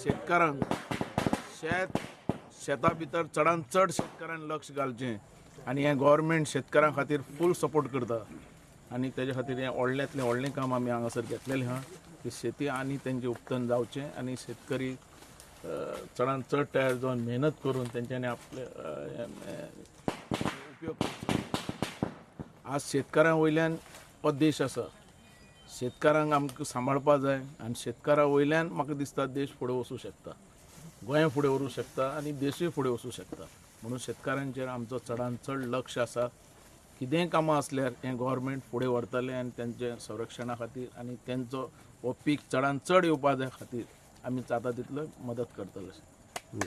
शेतकारांक शेता भितर चडान चड शेतकारांक लक्ष घालचें आनी हें गव्हर्मेंट शेतकारां खातीर फूल सपोर्ट करता आनी तेजे खातीर हें व्हडल्यांतलें व्हडलें काम आमी हांगासर घेतलेलें आहा की शेती आनी तेंचें उत्पन्न जावचें आनी शेतकरी चडान चड तयार जावन मेहनत करून तेंच्यांनी आपले उपयोग करचो. आज शेतकारां वयल्यान हो देश आसा. शेतकारांक आमकां सांबाळपा जाय आनी शेतकारां वयल्यान म्हाका दिसता देश फुडें वचूं शकता, गोंय फुडें व्हरूं शकता आनी देशूय फुडें वचूं शकता. म्हणून शेतकारांचेर आमचो चडान चड लक्ष आसा. कितेंय कामां आसल्यार हें गव्हर्मेंट फुडें व्हरतलें आनी तेंचे संरक्षणा खातीर आनी तेंचो हो पीक चडान चड येवपा जाय खातीर आमी जाता तितलो मदत करतले.